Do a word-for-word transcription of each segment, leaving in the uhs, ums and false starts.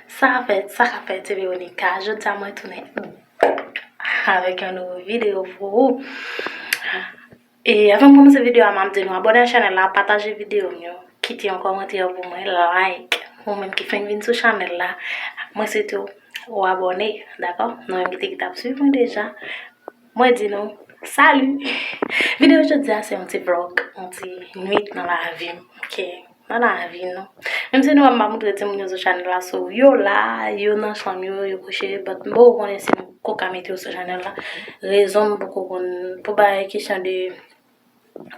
Sa fè, sa k ap fèt, se Veronica. Jodi a mwen tounen avèk yon nouvo videyo pou ou. E avan m kòmanse videyo a, m ap di nou abòne a chanèl la, pataje videyo m yo, kite yon kòmantè pou mwen, like. Ou menm ki fenk vin sou chanèl la, mwen swete w abòne, dakò? Nou menm ki te ki t ap swiv mwen deja, mwen di nou, salut! Videyo jodi a se yon ti vlog, yon ti nwit nan lavi m, ok? Nan lavi nou. Menm si nou wè m pa montre timoun yo sou chanèl la, so yo la, yo nan chanm yo, yo kouche, but m poko konnen si m ko ka mete yo sou chanèl la. Rezon m poko konn, pou bay kesyon de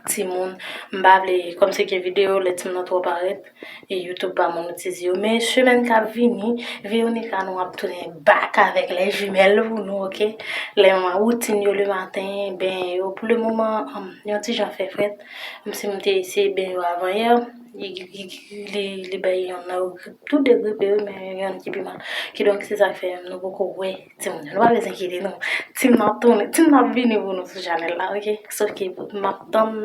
timoun, m pa vle, kòm se ke videyo, lè timoun nan twò parèt, e YouTube pa monetize yo. Men semèn k ap vini, Veronica nou ap tounen back avèk les jumelles pou nou, ok? Lè mwen woutin yo le maten, ben yo, pou le moman, um, yon ti jan fè frèt. Menm si m te eseye ben yo avan yè, li, li, li, li bay yon nan yo grip. Tou de gripe wi, men yon ki pi mal. Kidonk, se sa k fè nou poko wè timoun yo. Nou pa bezwen enkyete nou. Tim nan ap tounen, tim nan ap vini pou nou sou chanèl la, ok? Sof ke m ap tann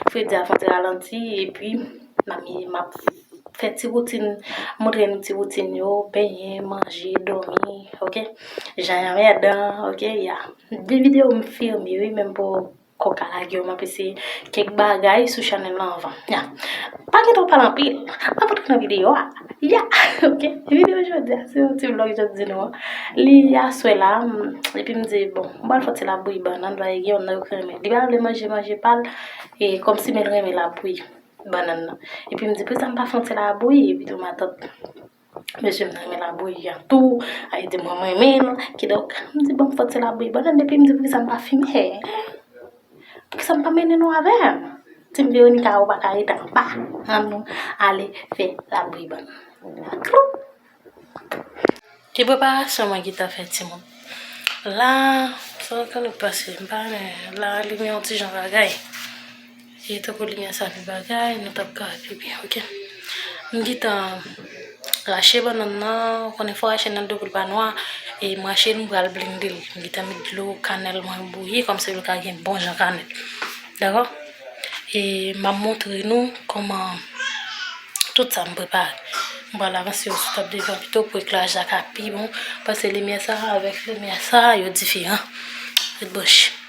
fredi a fè yon ti ralanti, epi m ap, m ap fè ti woutin, montre nou ti woutin yo, benyen, manje, dòmi, ok? Jan yon mèdan, ok? Ya. De videyo m filme wi, menm pou kòk a lage yo, m ap eseye kèk bagay sou chanèl la anvan. Ya. Pa gen twò pale anpil. N ap antre nan videyo a. Ya. Ok. Videyo jodi a, se yon ti vlog jodi nou an. Li aswè la, m, epi m di, bon, m pral fè ti labouyi bannann, paske gen yon nan yo ki renmen. Li pa vle manje, manje pa l, e kòmsi men l renmen labouyi bannann nan. Epi m di, poukisa m pa fè yon ti labouyi? Epi tou matant. Mesye m nan renmen labouyi an tou, a li di mwen m renmen l, kidonk, m di, bon, m fè ti labouyi bannann, epi m di, poukisa m pa fimen? Poukisa m pa mennen nou avè m? Tim Veronica, ou pa ka rete anba, ann nou ale fè labouyi bannann. Klou! Ti preparasyon mwen gentan fè, timoun. La, sa w konnen k pase, m pa renmen, la, li gen yon ti jan bagay. E tankou limyè sa pi bagay, nou t ap ka pi byen, ok? M gentan rache bannann nan, ou konnen fò rache nan dlo pou l pa nwa, e m rache l, m pral blende l. M gentan met dlo kanèl mwen bouyi, kòmsi l ka gen bon jan kanèl. Dakò? E m ap montre nou kòman tout sa m prepare. M pral avanse yo sou tab devan pito pou ekleraj la ka pi bon, paske limyè sa avèk limyè sa, yo diferan. Ret branche.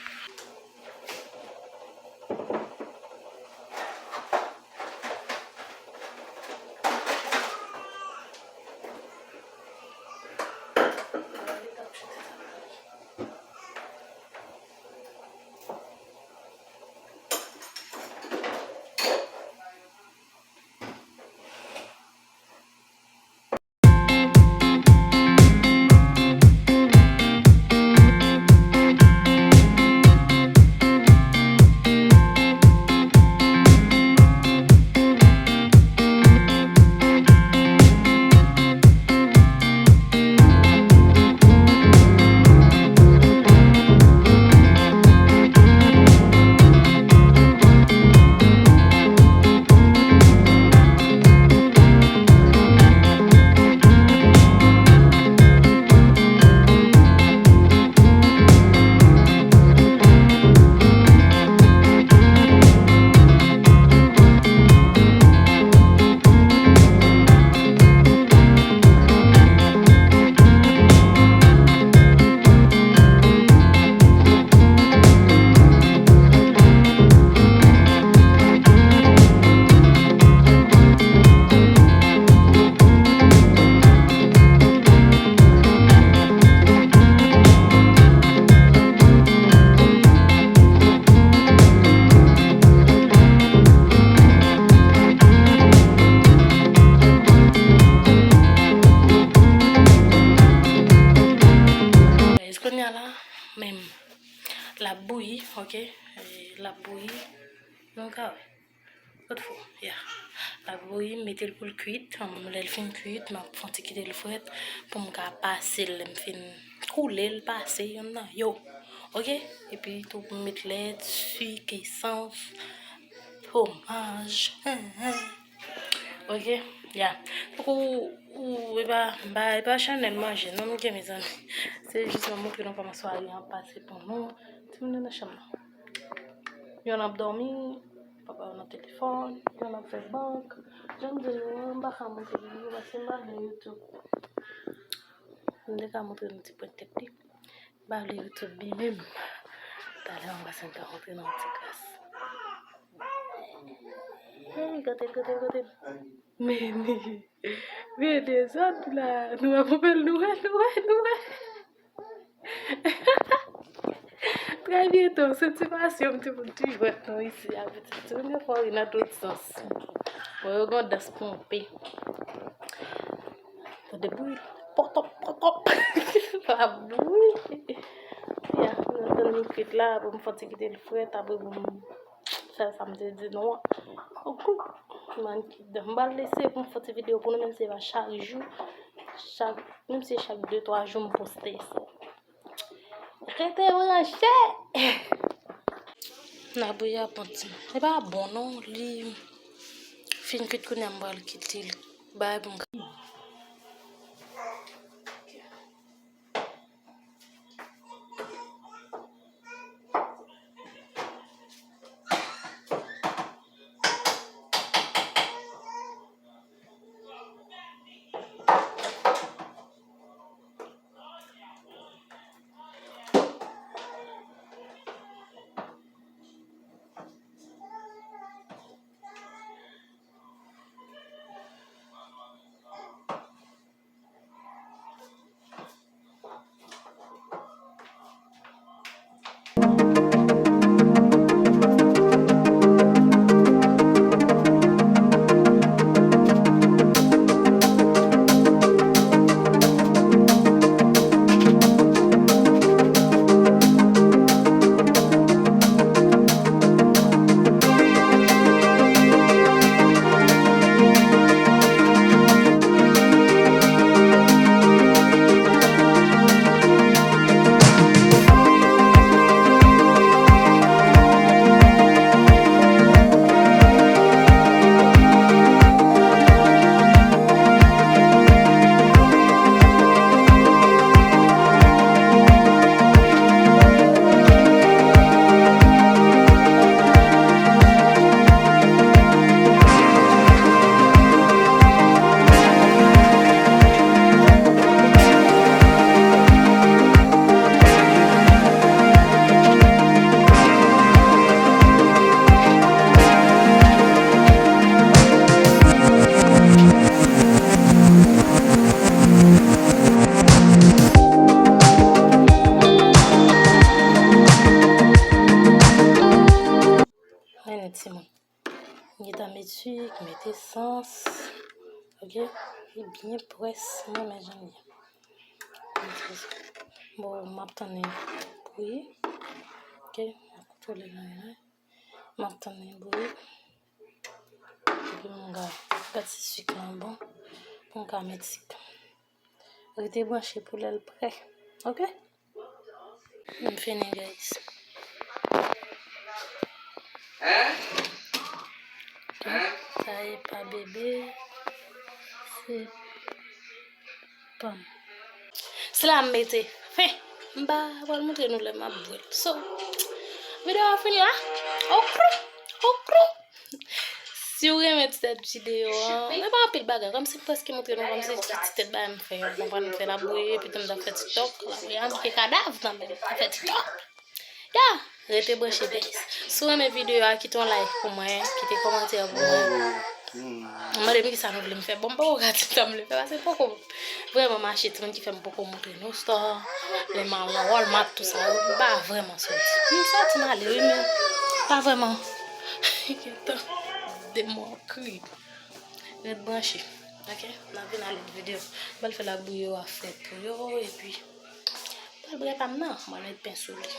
Guys, kounye a la, men l ap bouyi, ok? E, l ap bouyi. Nou ka wè. Kot fo, ya. L ap bouyi, m mete l pou l kwit. Lè l fin kwit, m ap fè yon ti kite l frèt pou m ka pase l, lè m fin koule l, pase youn nan yo. Ok? Epi tou, pou m met lèt, sik, esans, fwomaj. Ok? Ya. Tankou, ou, e pa, m pa, e pa chanèl manje, non, m gen, mezanmi. Se jis mwen montre nou kòman sware an pase pou nou. Timoun yo nan chanm nan. Yonn ap dòmi. Papa nan telefòn, nan ap fè bank. Jan m di nou an, m pa ka montre nou yo paske m pa gen YouTube. M te ka montre nou ti pwent tèt li. M pa vle YouTube li menm. Talè anba sa m ka montre nou yon ti kras. Hey, gade l, gade l, gade l. Men, men. Men dezòd la. Nou wè poupèl, nou wè, nou wè, nou wè. Trè byento, se ti pasyon m te pou jwèt nou isi a, pitit. Se premye fwa w ri nan tout sans. Bon, yo gon dans ponpe. Tande bri. Pòtòp, pòtòp. La bri. Ya, nou tann li kwit la, pou m fè ti kite l frèt, apre pou m fè sa m te di nou an. Okou. Man ki dan. M pral lese pou m fè ti videyo pou nou, menm si se pa chak jou. Chak, menm si se chak de twa jou m poste sa. Rete branche! Labouyi a bon ti. Li pa bon non, li fin kwit kounye a m pral kite l. Bay pou m ka. Men timoun. M gentan met sik, met esans. Ok? Li byen près, mwen renmen jan l ye. Bon, m ap tann li bouyi. Ok? M ap kontwole l la. M ap tann li bouyi. Epi m ka gad si sik lan bon pou m ka met sik. Rete branche pou lè l prè. Ok? M fini, guys. Sa e pa bebe, se pa m. Sila m mete. Fen. M pa pral montre nou lè m ap bwè l. So, videyo a fini la. Okrou, okrou. Si w renmen ti tèt videyo an, men pa anpil bagay, kòmsi m prèske montre nou kòmsi se ti tèt bagay m fè, w konprann, m fè labouyi, epi tou m t ap fè TikTok, labouyi a manke kadav nan men m, m fè TikTok. Ya, rete branche, guys. Si w renmen videyo a, kite yon like pou mwen, kite kòmantè pou mwen. Mande m kisa nou vle m fè. Bon, m poko ka di sa m vle fè, paske poko vrèman mache, timoun, ki fè m poko montre nou store, lè m al nan Walmart, tout sa yo, m pa vrèman sòti. M sòti m ale, wi, men pa vrèman. Gentan, demon kri. Ret branche, ok? N ap vin a lòt videyo. M pral fè labouyi a frèt pou yo, epi m pral bwè pa m nan, m pral met pen sou li.